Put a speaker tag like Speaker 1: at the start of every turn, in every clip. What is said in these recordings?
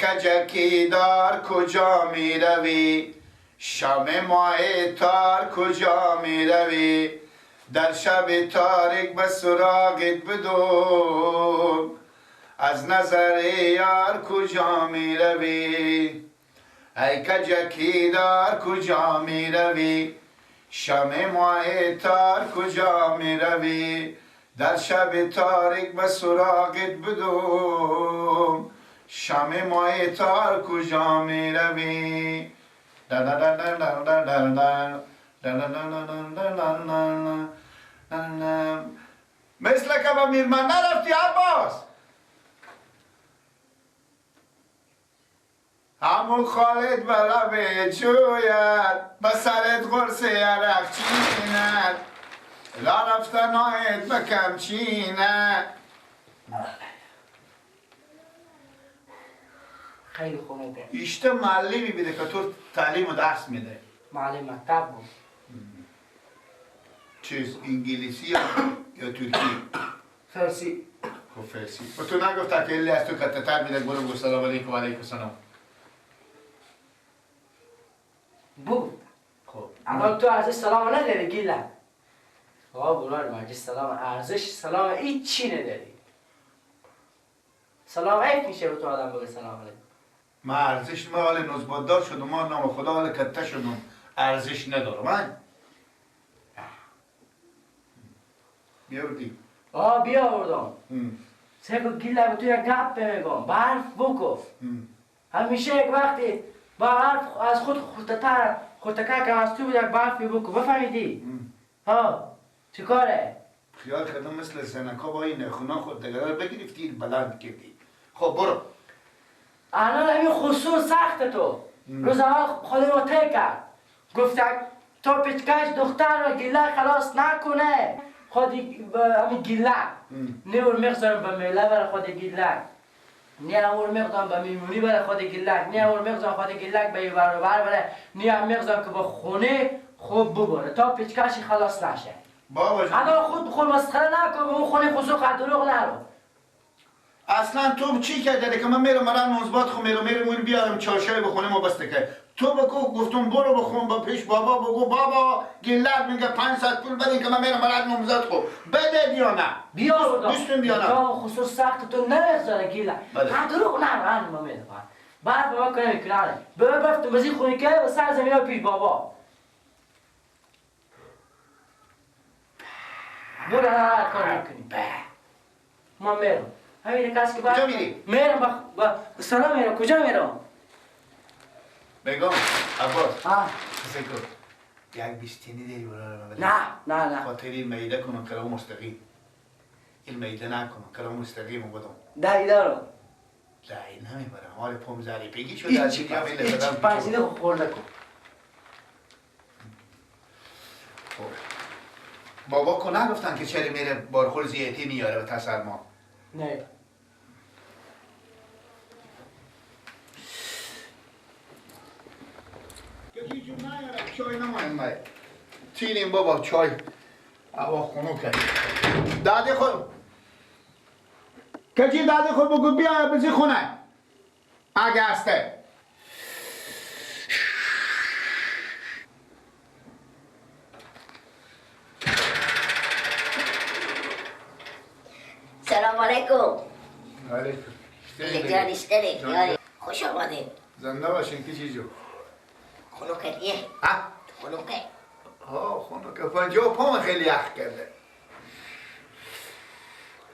Speaker 1: کجکی دار کجا می روی؟ شم ماه تار کجا می روی؟ در شب تاریک به سراغت بدوم، از نظر یار کجا می روی؟ ای کجکی دار کجا می روی؟ شم ماه تار کجا می روی؟ در شب تاریک به سراغت بدوم، شم ماه تار کجا می روی؟ مثل که به میرمن نرفتی عباس؟ همون خالد به لب جوید، به سرت قرص عرق چیند، لا رفتن آید به کم چینه.
Speaker 2: خیلی خونه.
Speaker 1: ایشته معلمی بیده که تو تعلیم و درس میده.
Speaker 2: معلم مکتب بود.
Speaker 1: چیز انگلیسی یا ترکی؟
Speaker 2: فارسی.
Speaker 1: خب فارسی. و تو نگفتا که الی از تو کتتر میده برو گو سلام علیکم و علیکم سلام.
Speaker 2: بود.
Speaker 1: خب
Speaker 2: اما تو ارزش سلام نداری گیله. آقا برار ارزش سلام، ارزش سلام هیچ چی نداری. سلام عیب میشه به تو آدم بگه سلام علیکم.
Speaker 1: ما ارزش ما حال نزباددار شدم، ما نام خدا حال کته شدم، ارزش ندارم. من بیاوردی؟
Speaker 2: آه بیاوردم. سه کو گیله به تو یک گپ میگم، برف بکف. همیشه یک وقتی با حرف از خود خورتر خورتکه که از تو بود یک برفی بکن، بفهمیدی؟ ها چی کاره؟
Speaker 1: خیال کردم مثل زنکا با این نخونا خود دگره رو بگرفتی بلند کردی. خب برو.
Speaker 2: الان همین خصوص سخت تو. روز اول خود رو طی کرد، گفت تا پیچکش دختر و گیله خلاص نکنه خود همین گیله نه میخزارم به میله برای خود گیله، نه امور میخزارم به میمونی برای خود گیلک، نه امور میخزارم خود گیلک به برابر برای، نه هم میخزارم که با خونه خوب ببره تا پیچکش خلاص نشه.
Speaker 1: بابا جان
Speaker 2: الان خود مسخره نکن، اون خونه خصوص دروغ نرو.
Speaker 1: اصلا تو چی کرده که من میرم مرا نوزبات خو میرم اون بیارم چارشای بخونه ما بسته که تو بگو گفتم برو بخون با پیش بابا بگو بابا گیلک میگه 500 پول بدین که من میرم مرا نوزبات خو بده یا نه؟
Speaker 2: بیا
Speaker 1: دوستون بیا نه
Speaker 2: تا خصوص سخت تو نمیذاره گیلک.
Speaker 1: بله.
Speaker 2: دروغ نرو، من میرم بعد بابا کنه میکنه بابا رفتم بزی خونه که به سر زمین پیش بابا برو هر کار میکنی. ما میرم همین کسی که
Speaker 1: کجا میری؟
Speaker 2: میرم با سلام میرم. کجا میرم؟
Speaker 1: بگم عباس
Speaker 2: ها
Speaker 1: سکو یک بیستینی داری برای من؟
Speaker 2: نه نه نه
Speaker 1: خاطری میده کنم کلام مستقیم، این میده نکنم کلام مستقیم بدم.
Speaker 2: دایی دارم.
Speaker 1: دایی نمیبرم حال پم زری پگی شده از چی هم
Speaker 2: هیچ پنجینه خورده کن.
Speaker 1: خب بابا کو نگفتن که چرا میره بارخور زیتی میاره به تسلما؟
Speaker 2: نه
Speaker 1: چای نمایم تیریم بابا چای هوا خنوکه. داده خود کجی داده خود بگو بیا بزی خونه اگه هسته.
Speaker 3: سلام علیکم.
Speaker 1: علیکم.
Speaker 3: جان اشترک خوش آمدید.
Speaker 1: زنده باشین کچی جو.
Speaker 3: خنوکه دیگه.
Speaker 1: ها؟
Speaker 3: خنوکه.
Speaker 1: ها خنوکه پنجاه پام خیلی یخ کرده.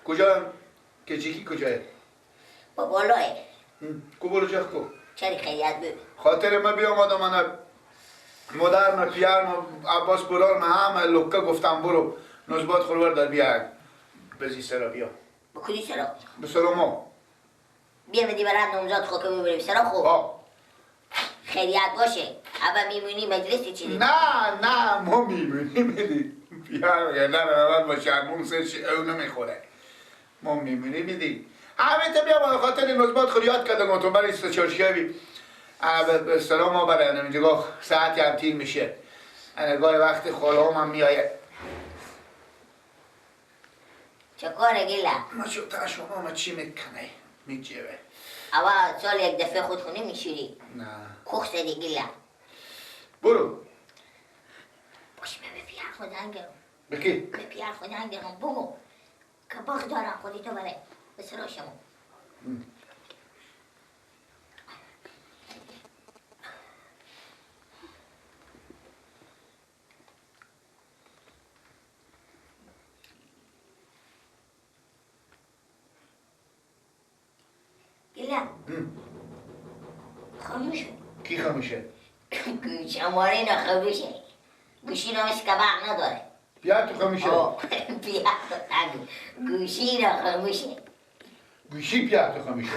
Speaker 1: کجا کچیکی کجاه؟
Speaker 3: با بالاه.
Speaker 1: کو برو جخ کو.
Speaker 3: چرا خیریت بود؟
Speaker 1: خاطر من بیامدم من مادر من پیار من عباس برار من همه لکه گفتم برو نزبات خورور در بیا بزی سرا بیا.
Speaker 3: با کدی سرا؟
Speaker 1: به سرا ما.
Speaker 3: بیا بدی برای نامزاد خود که ببریم سرا خوب. خیریت باشه. اول میمونی مجلس چی؟
Speaker 1: نه نه ما میمونیم میدی. بیا نه نه با شرمون سرش او نمیخوره. ما میمونیم میدی. همه تا بیا با خاطر نزبات خود یاد کردم گفتم برای سه چهارشنبه به سلام ما برای اینجا ساعتی هم تیر میشه. گاهی وقت خاله هم میآید.
Speaker 3: چه کاره گیله؟
Speaker 1: ما شو تا شما ما چی میکنه؟ میجیبه.
Speaker 3: اول سال یک دفعه خود خونه میشوری.
Speaker 1: نه.
Speaker 3: کوخ زدی گله.
Speaker 1: برو.
Speaker 3: باش من به پیار خود انگرم.
Speaker 1: به کی؟
Speaker 3: به پیار خود انگرم بگو که باغ دارم خودی تو بره به سرا شما. گله. خاموشه.
Speaker 1: کی خاموشه؟
Speaker 3: شماره اینا خاموشه. گوشی نامش که برق نداره.
Speaker 1: بیا تو خاموشه.
Speaker 3: بیا گوشی اینا خاموشه.
Speaker 1: گوشی بیا تو خاموشه.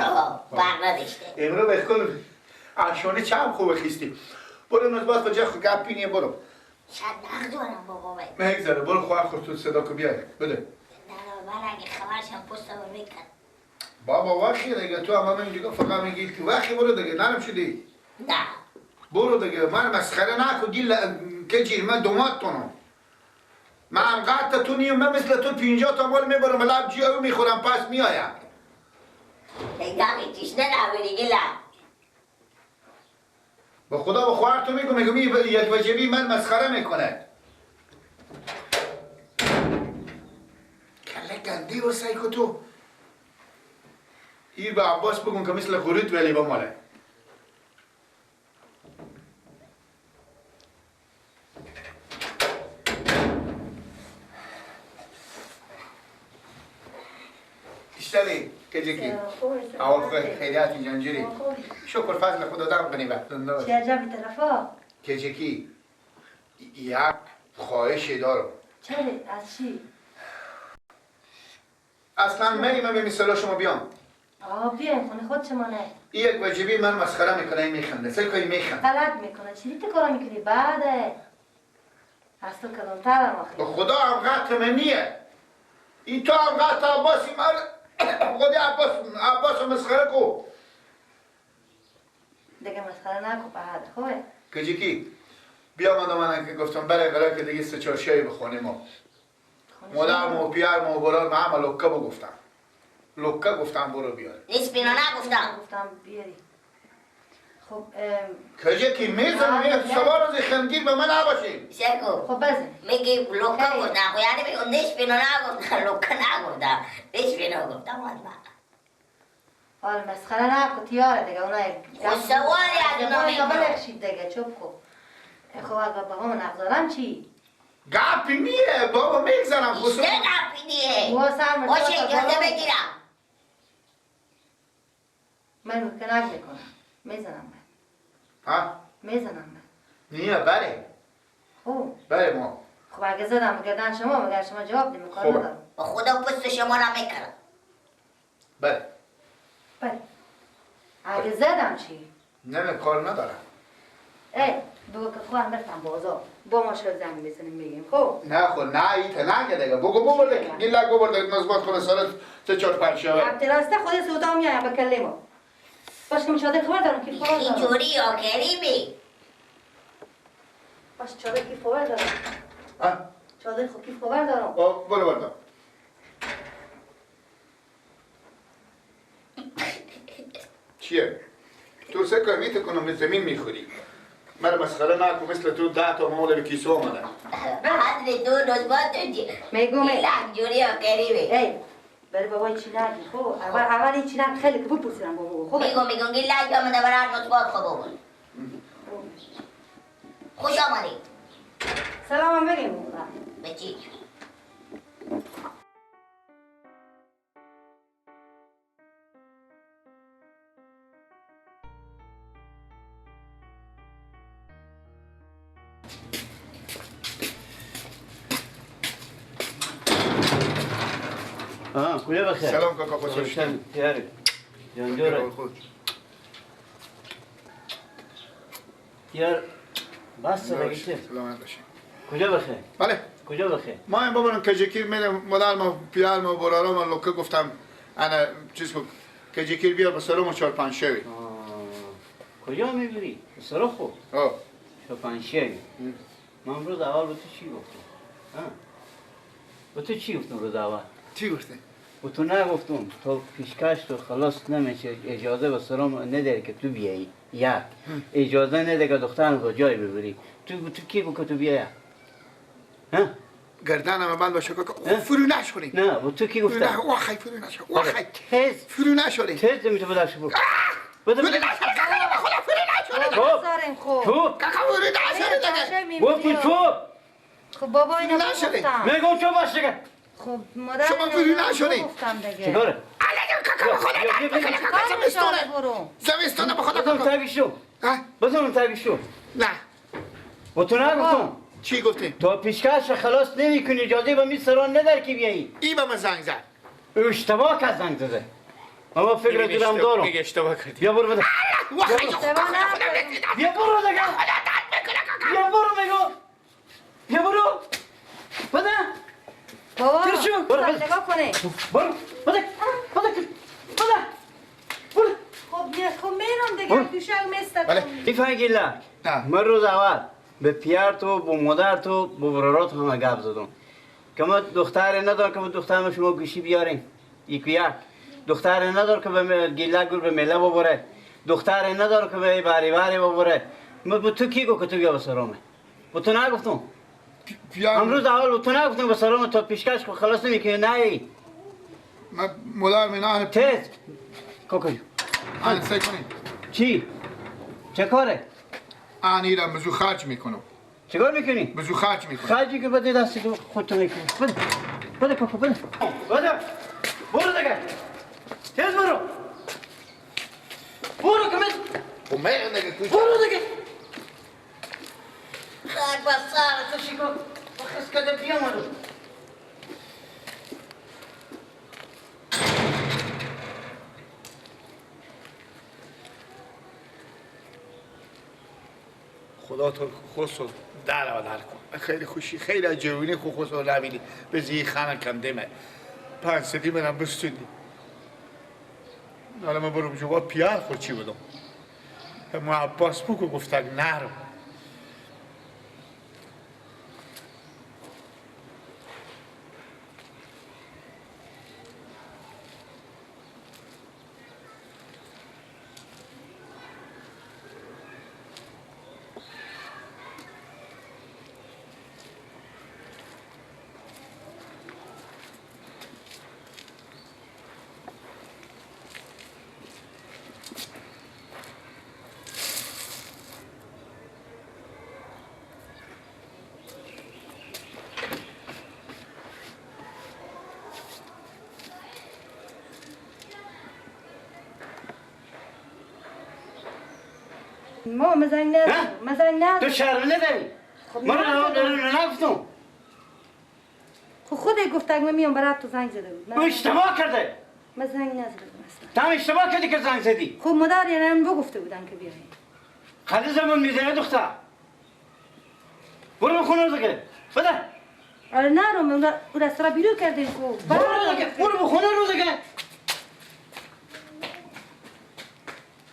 Speaker 3: برق نداشته.
Speaker 1: امرو به کل عشانه چم خوبه خیستی. برو نزبات کجا خو گپ پینیه برو.
Speaker 3: شاید نقد دارم بابا بای.
Speaker 1: مگذره برو خواهر خود تو صدا کو بیای. بده.
Speaker 3: نه نه اگه خبرشم پستم میکن.
Speaker 1: بابا وقتی دیگه تو هم من دیگه فقط میگی که وقتی برو دیگه نرم شدی.
Speaker 3: نه.
Speaker 1: برو دیگه من مسخره نکن گیل که جیر من دومات تونم. من انقدر تو نیم من مثل تو 50 تا مال میبرم لب جی او میخورم پس میایم.
Speaker 3: هنگامی توش ننبری گیل.
Speaker 1: با خدا با خواهر تو میگم میگم یک وجبی من مسخره میکنه. کله گندی و سعی تو. ایر به عباس بگم که مثل خورید ولی با ماله. اشتری کجکی اول خیریت جنجری شکر فضل خدا دم کنی وقت
Speaker 4: چه عجب طرفا
Speaker 1: کجکی یک خواهشی دارم.
Speaker 4: چه از چی؟
Speaker 1: اصلا من به مثلا شما بیام.
Speaker 4: آه بیاین خونه خود شما نه.
Speaker 1: یک وجبی من مسخره میکنه این میخنده. سر کوی میخنده.
Speaker 4: غلط میکنه. چی تو کارا میکنی بعده؟ از تو کلانترم آخه.
Speaker 1: به خدا هم قطع من نیه. این تو هم قطع عباسی من خودی عباس مسخره کو.
Speaker 4: دیگه مسخره نکو بعد خوبه.
Speaker 1: کجی بیا من که گفتم برای قرار که دیگه سه چهار شی بخونیم ما. مادر مو پیار مو برار ما هم لوکه بگفتم. لوکه گفتم برو بیار.
Speaker 3: نیست بینا نگفتم.
Speaker 4: گفتم بیاری. خب
Speaker 1: کجا کی میزنم سوار از خندگیر به من نباشی.
Speaker 3: سرکو.
Speaker 4: خب بزن.
Speaker 3: میگی لوکه گفتم. خب یعنی میگم نیست بینا نگفتم لوکه نگفتم. نیست بینا گفتم والله.
Speaker 4: حالا مسخره نکن تیاره دیگه اونای.
Speaker 3: خب سواری از اونا میگم.
Speaker 4: بلخشید دیگه چوب کو. خب اگه بابا نگذارم چی؟
Speaker 1: گپی نیه بابا میگذارم خصوصا.
Speaker 3: چه گپی نیه؟ باشه اجازه بگیرم.
Speaker 4: من کنک میکنم. میزنم من.
Speaker 1: ها؟
Speaker 4: میزنم من.
Speaker 1: نیه بله.
Speaker 4: خب.
Speaker 1: بله ما.
Speaker 4: خب اگه زدم گردن شما مگر شما جواب نمی‌کنید کار ندارم.
Speaker 3: با خدا پست شما را میکنم.
Speaker 1: بله.
Speaker 4: بله. اگه زدم چی؟
Speaker 1: نه کار ندارم.
Speaker 4: ای بگو که خواهم رفتم بازار با ما شد زنگ بزنیم بگیم خب
Speaker 1: نه خب نه ایت نه دیگه بگو بابا گیلک بابا نزبات خونه سال 3 4 5 شبه
Speaker 4: عبدالراسته خود سودا میایم بکلمو باش که چادر خبر دارم که خبر دارم
Speaker 3: اینجوری یا کریمی
Speaker 4: باش چادر کی خبر دارم
Speaker 1: ها
Speaker 4: چادر خب کی خبر دارم
Speaker 1: آ برو برو چیه تو سه کار کنم به زمین میخوری من مسخره نکن مثل تو 10 تا مال به کیسه اومدن.
Speaker 3: حضرت تو نزبات
Speaker 4: میگم
Speaker 3: اینجوری یا کریمی
Speaker 4: ای بری بابا چی نگی خب اول چی نگی خیلی که بپرسیدم بابا خب
Speaker 3: میگم گیلک آمده برای نزبات خب بابا خوش آمدید.
Speaker 4: سلام هم بگیم
Speaker 3: به چی؟
Speaker 5: کجا بخیر؟
Speaker 1: سلام کاکا خوش
Speaker 5: تیاری جان جوره تیار بس دیگه.
Speaker 1: سلامت باشی.
Speaker 5: کجا بخیر؟
Speaker 1: بله
Speaker 5: کجا بخیر؟
Speaker 1: ما این بابا کجکیر میرم مادر ما پیار ما برارا ما لوکه گفتم انا چیز کو کجکیر بیار به سرم 4 5 شوی.
Speaker 5: کجا میبری؟ سر خو.
Speaker 1: آه
Speaker 5: 4 5 شوی. من روز اول به تو چی گفتم؟ ها؟ به تو چی گفتم روز اول؟
Speaker 1: چی گفتی؟
Speaker 5: و تو نگفتم تا پیشکش تو خلاص نمیشه اجازه به سلام نداری که تو بیایی. یک اجازه نده که دخترم رو جای ببری. تو کی گفت که تو بیایی؟ ها؟
Speaker 1: گردنم بند باشه که فرو نشونی.
Speaker 5: نه و تو کی گفته؟
Speaker 1: نه واخی فرو نشو. واخی
Speaker 5: تز
Speaker 1: فرو نشونی.
Speaker 5: تز میتو بدش برو.
Speaker 1: فرو نشونی خدا فرو نشونی.
Speaker 4: خب
Speaker 5: تو
Speaker 1: کاکا فرو نشونی.
Speaker 5: گفتی تو.
Speaker 4: خب بابا اینا گفتم.
Speaker 5: میگم تو باش دیگه.
Speaker 4: خب مادر
Speaker 1: شما فرو نشونی.
Speaker 4: گفتم دیگه.
Speaker 5: چیکاره؟
Speaker 1: کاکا خدا کاکا زمستونه. زمستونه به خدا
Speaker 5: بزن تاگیشو. بزن تاگیشو.
Speaker 1: نه.
Speaker 5: و تو نگفتم.
Speaker 1: چی گفتی؟
Speaker 5: تا پیشکش خلاص نمی‌کنی اجازه به می سران ندار که بیایی.
Speaker 1: ای به من زنگ زد.
Speaker 5: اشتباه کرد زنگ زده. اما فکر دورم دارم.
Speaker 1: میگه اشتباه کردی.
Speaker 5: بیا برو بده. بیا برو دیگه. بیا برو میگم. بیا برو. بده.
Speaker 4: بابا. نگاه کنه.
Speaker 5: برو. بده. بده. بده. برو.
Speaker 4: خب خب میرم دیگه دوشک میستم.
Speaker 1: بله.
Speaker 5: میفهمی من روز اول به پیار تو، به مادر تو، به برارات همه گپ زدم که ما دختر ندارم که به دخترم شما گوشی بیارین. یک یک دختر ندارم که به گیله گور به میله ببره. دختر ندارم که به بری بری ببره. ما تو کی گفت که تو بیا به سرامه؟ به تو نگفتم. امروز اول به تو نگفتم به سرامه تا پیشکش خلاص نمیکنی نه.
Speaker 1: من مادر من آن
Speaker 5: تز کوکو
Speaker 1: آن سعی کنی.
Speaker 5: چی؟ چه کاره؟
Speaker 1: آنیرم بزو خرج میکنم.
Speaker 5: چیکار میکنی؟
Speaker 1: بزو خرج میکنم.
Speaker 5: خرجی که بده دست تو خودت میکنی. بده. بده کاکا بده. بده. برو دیگه. تیز برو. برو که من. برو دیگه. خاک بر سر تو شیکو. بخس کده بیام رو.
Speaker 1: خدا تو خسرو در و در کن. خیلی خوشی خیلی از جوونی خو خسرو نبینی به زی خانه کم دمه 5 سدی منم بستوندی. حالا من برم جواب پیار خود چی بدم؟ ما عباس بگو گفتن نرو.
Speaker 4: ما مزنگ ندارم. مزنگ ندارم.
Speaker 5: تو شرم نداری؟ من نگفتم.
Speaker 4: خب خودت گفت من میام برات تو زنگ زده بود.
Speaker 5: اشتباه کرده.
Speaker 4: من زنگ نزده بودم اصلا.
Speaker 5: تو هم اشتباه کردی که زنگ زدی.
Speaker 4: خب مادر یعنی بگفته بودن که بیایی.
Speaker 5: خیلی زمان میزنه دختر. برو خونه دیگه. بده.
Speaker 4: آره نرو من او را بیرون کردیم خب.
Speaker 5: برو دیگه. برو به خونه رو دیگه.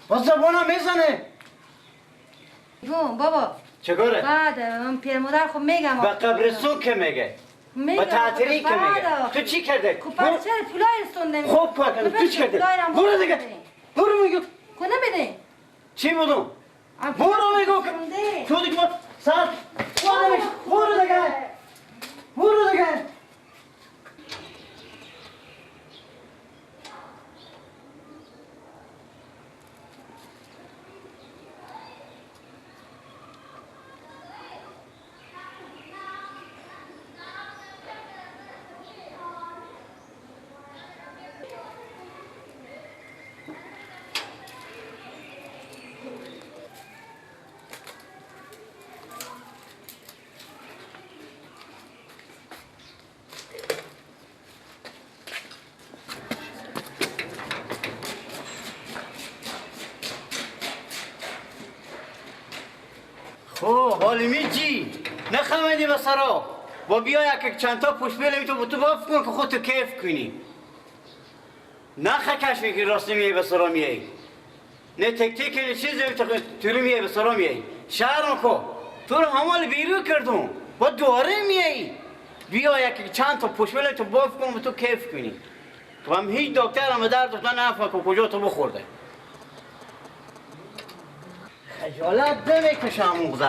Speaker 5: باز زبانم میزنه.
Speaker 4: گم بابا.
Speaker 5: چگاره؟
Speaker 4: بعد من پیر مادر خب میگم.
Speaker 5: به قبرستون که میگه؟ به تعطیلی که میگه؟ تو چی کرده؟
Speaker 4: خب پس چرا پولای رسوندم؟
Speaker 5: خب کار کردم. تو چی کرده؟ برو دیگه. برو میگم.
Speaker 4: خب نمیده.
Speaker 5: چی بودم؟ برو میگم. تو دیگه سر. برو دیگه. برو دیگه. خب حالی چی؟ نخمدی به سرا با بیا یک چند تا پشت بلمی تو تو باف کن که خودتو کیف کنی. نخه کش میکنی راست نمیای به سرا میای. نه تک تک نه چیز تو رو میای به سرا میای. شهرم کو تو رو همال بیرو کردم با دواره میای. بیا یک چند تا پشت بلمی تو باف کن و تو کیف کنی. و هم هیچ دکتر هم درد تو نفهم که کجا تو بخورده. خجالت نمیکشم اون.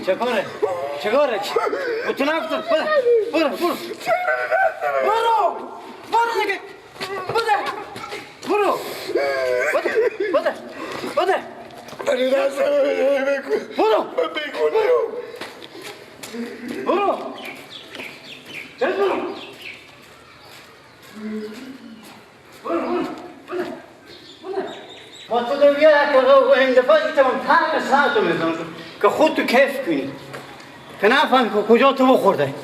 Speaker 5: چکاره؟ چکاره؟ تو نفتر برو برو برو برو برو دیگه بده برو بده بده بده برو برو برو برو بده بده با تو دو بیا که این دفعه تمام تنگ ساعتو میزنم که خود تو کیف کنی که نفهمی که کجا تو بخورده.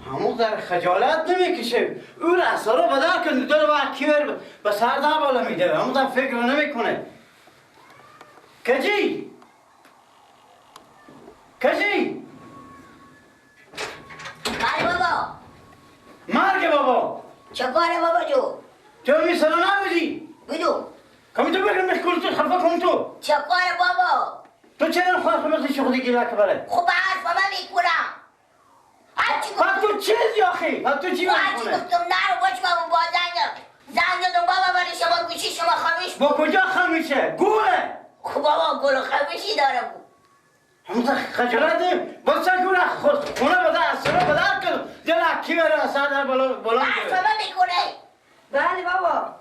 Speaker 5: همون در خجالت نمیکشه او رسا رو بدل کنه داره باید کیور به سر در بالا میده همون در فکر رو نمیکنه. کجی؟ کجی؟
Speaker 3: بله بابا.
Speaker 5: مرگ بابا.
Speaker 3: چه کاره بابا جو؟
Speaker 5: تو میسالا نبودی؟
Speaker 3: بودو.
Speaker 5: کمی تو بگم مشکل تو خلفه کن تو.
Speaker 3: چه کاره بابا؟
Speaker 5: تو چرا خواهد خلاصی شغلی گیره که بله؟
Speaker 3: خب حرف من میکنم. هرچی گفتم.
Speaker 5: تو چیزی آخی؟ تو چی میکنه؟
Speaker 3: هرچی گفتم نرو باش بابا با زنگ زدم بابا برای شما گوشی شما خاموش
Speaker 5: با کجا خاموشه؟ گوله.
Speaker 3: خب بابا گل خاموشی داره بود.
Speaker 5: همون خجالت باز چه گوله خونه بده اصلا بده کن دل اکی بره اصلا در بالا بالا.
Speaker 3: حرف من میکنه.
Speaker 4: بله بابا.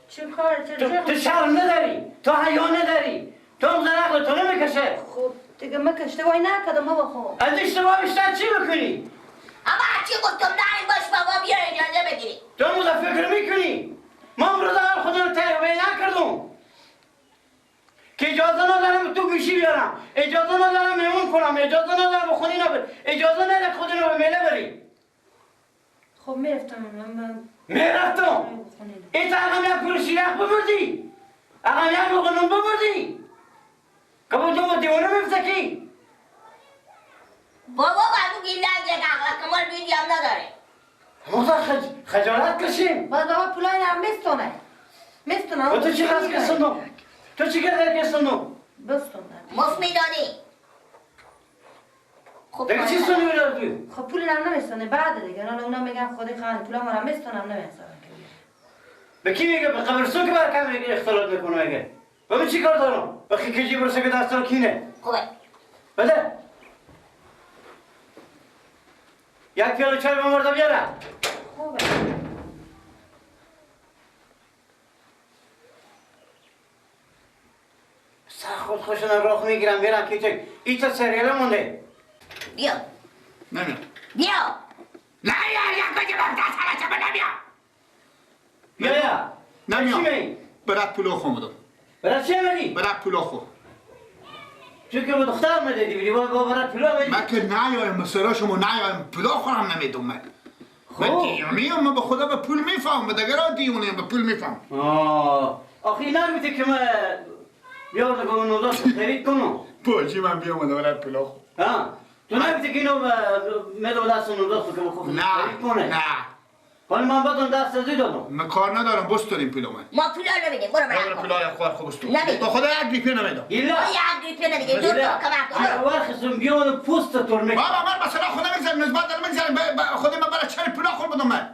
Speaker 4: چه کار چه
Speaker 5: تو شرم نداری، تو حیا نداری، تو هم عقل تو نمیکشه.
Speaker 4: خب دیگه من که اشتباهی نکردم بابا. خب
Speaker 5: از اشتباه بیشتر چی بکنی؟
Speaker 3: اما هرچی گفتم نریم باش بابا بیا اجازه بگیری.
Speaker 5: تو هم فکر میکنی؟ ما امروز اول خودم رو تربیه نکردم که اجازه ندارم تو گوشی بیارم، اجازه ندارم مهمون کنم، اجازه ندارم خونی نبری، اجازه ندارم خودم رو به میله بری.
Speaker 4: خب میرفتم من
Speaker 5: میرفتم. ایت اقام یک پول شیرخ ببردی، اقام یک لقمه نون ببردی، که با دوم دیوانه میفزکی.
Speaker 3: بابا بابا گیلنگ یک عقل کمال بیدی هم نداره.
Speaker 5: همون خجالت کشیم.
Speaker 4: بعد بابا پولای هم میستونه. میستونه.
Speaker 5: تو چی خواست کسونو؟ تو چی کردی کسونو؟
Speaker 4: بستونه.
Speaker 3: مفت میدادی.
Speaker 5: دیگه چی سونی میدادی؟
Speaker 4: خب پول هم نمیستونه بعد دیگه. حالا اونا میگن خودی خان پول ما رو میستونم نمیستونم.
Speaker 5: به کی میگه؟ به قبرستون که بر کم اختلاط میکنه میگه. به من چی کار دارم؟ وقتی که جیب رسه که دست رو کینه.
Speaker 3: خوبه.
Speaker 5: بده. یک پیاله چای به مرده بیاره.
Speaker 4: خوبه.
Speaker 5: سر خود خوشون راه میگیرم میرم که ایتا سریاله مونده.
Speaker 3: بیا.
Speaker 1: نمیام.
Speaker 3: بیا.
Speaker 1: نه یا یا کجا رفت دست همه نمیام.
Speaker 5: بیا.
Speaker 1: نمیام. برات پولو خو
Speaker 5: برای چی میری؟
Speaker 1: برای پولو خو.
Speaker 5: چون که به دختر میدادی بری با برای پولو میدی؟
Speaker 1: من که نیایم سرا شما نیایم پولو خورم نمیدم من. من دیونیم من به خدا به پول میفهم به دیگران دیونیم به پول میفهم.
Speaker 5: آخه اینا میده که من بیارم که اون خرید کنم.
Speaker 1: باجی من بیام برای پولو خو.
Speaker 5: ها تو نمیده که اینو میدم دست نوزاد که بخوام
Speaker 1: نه
Speaker 5: خرید کنه.
Speaker 1: نه.
Speaker 5: حالا من بدون دست ازی دادم.
Speaker 1: من کار ندارم بستونیم پولو من.
Speaker 3: ما پولا نمیدیم. برو
Speaker 1: برم
Speaker 3: برم.
Speaker 1: پولای خوار خوب بستون.
Speaker 3: نمیدیم.
Speaker 1: با خدا یک ریپی نمیدم.
Speaker 5: گیلا.
Speaker 3: ما یک ریپی نمیدیم. دو تا کمک.
Speaker 5: اول خصم بیان پوست تور میکنم.
Speaker 1: بابا من مثلا خدا میگذارم نسبت دارم میگذارم خود من برای چند پولا خور بدم من.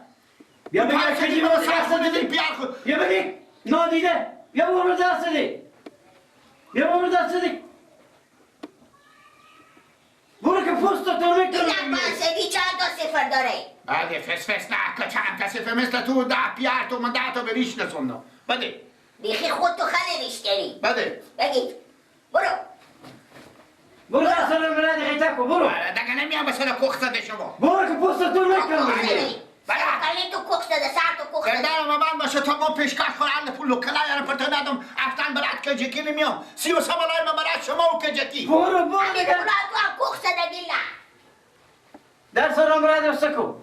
Speaker 5: یا بگی چه من
Speaker 1: دست دیدی پیار خود.
Speaker 5: یا بگی نادیده. یا برو دست دی. یا برو دست دی. برو که پوست تور میکنم.
Speaker 3: این پنسدی چند تا صفر داره؟
Speaker 1: بله فس فس نه که چند تا صفر مثل تو ده پیار تو من ده تا به ریش نسوندم. بده.
Speaker 3: بیخی خود تو خیلی ریش داری.
Speaker 1: بده.
Speaker 3: بگی. برو.
Speaker 5: برو دست رو مرد خیتک برو.
Speaker 1: دیگه نمیام مثلا کخ زده شما.
Speaker 5: برو که پوست تور میکنم.
Speaker 3: بله. تو کخ زده سر تو کخ زده.
Speaker 1: گردنم من باشه تا ما پیشکش خور پول کلا یار پرت ندم افتن برات که جکی نمیام. 33 بالای من برات شما و که جکی.
Speaker 5: برو برو
Speaker 3: دیگه. تو هم کخ زده بیلا.
Speaker 5: درس رو مرد سکو.